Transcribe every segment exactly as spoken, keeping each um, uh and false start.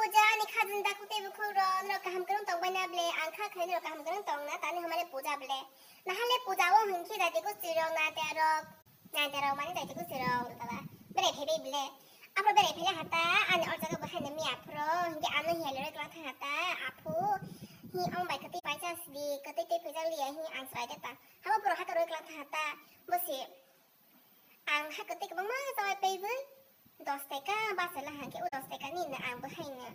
Puja ni khajin da kutui bukhuk rok, norok kaham kwrwng tong bai na ble? Ang kha khe norok kaham kwrwng tong na, tani hamale puja ble. Nahale puja o hwnkhe jati gosti rok, naitya rok, naitya rok mani jati gosti rok, tala berai phaibai ble. Aphuru berai phai hata, ani o jaga bo haino miya aphuru, hwnkhe ano hiya leroi kwlak thang hata, aphu, hi ong bai kwtwi paisa sidi, kwtwi tei phaijak liya, hi ang chwrai de ta. Habo borok hata roi kwlak thang hata, bosi. Ang ha kwtwi kwbangma chawai paiwi dos taka bachai la hangkhe o dos taka ni no ang bo haino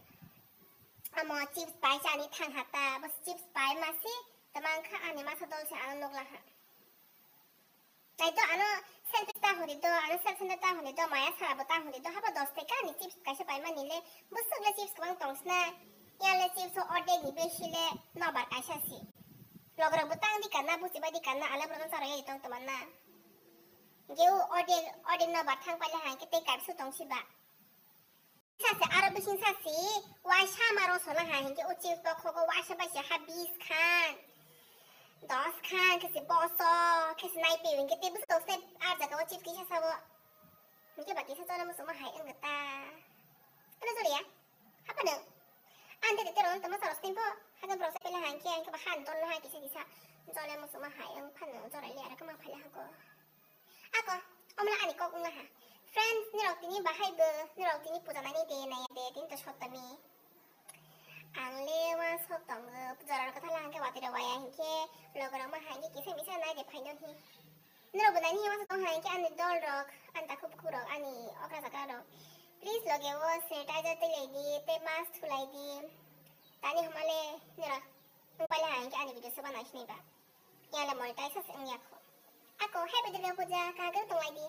amo chips pai chani thang hata, bo chips pai masi tamang kha ani masa dol se ano nukla ha. Nai do ano selfish ta huni do, ano self center ta huni do, maya sara bo ta huni do, habo dos taka ni chips kaisa pai mani le, bwswk le chips kwbang tong sna, ya le chips o ordek ni besi le nobar kaisa si. Logrok bo tang di kana, buchi bai di kana, ale borok no charo yai tong toma na. Ge o ode, ode no ba thang paile hang ke tei kaisa tong si ba. Sase aro bising sase, waisa ma ro sona ha hingke o chips bo khogo waisa bai se ha bis khan, dos khan, khe se boso, khe se nai pe hingke tei bwswk se ar jaga o chips kisa sabo. Hingke ba kisa chole muchungma hai wng ta. Ano joliya? Hapano? Ante de teron tamo saros tempo. Hagan borok se pele hangke, hangke ba han ton no hai kisa kisa. Jole muchungma hai wng phano jora le ara kama phale hangko. Ako, omla ani kok wngna ha. Friends, nirok tini bahai bo, nirok tini puja nani de naya de, tini to sotami. Ang le wa sok tongo, jora rok thala hangke watwi rok waya hingke, logo rok ma hangke kisa misa nai de phaino hi. Nirok bo nani wa sok tong hangke ani dol rok, ani takhuk bukhuk rok, ani okra jakra rok. Please loge o sanitizer tei lai di, tei mask thulai di. Tani homa le nirok wng pale hangke ani video soba nai sini ba. Yale monetize se wng yakho. Ako, happy Durga Puja, kagel tong lai di.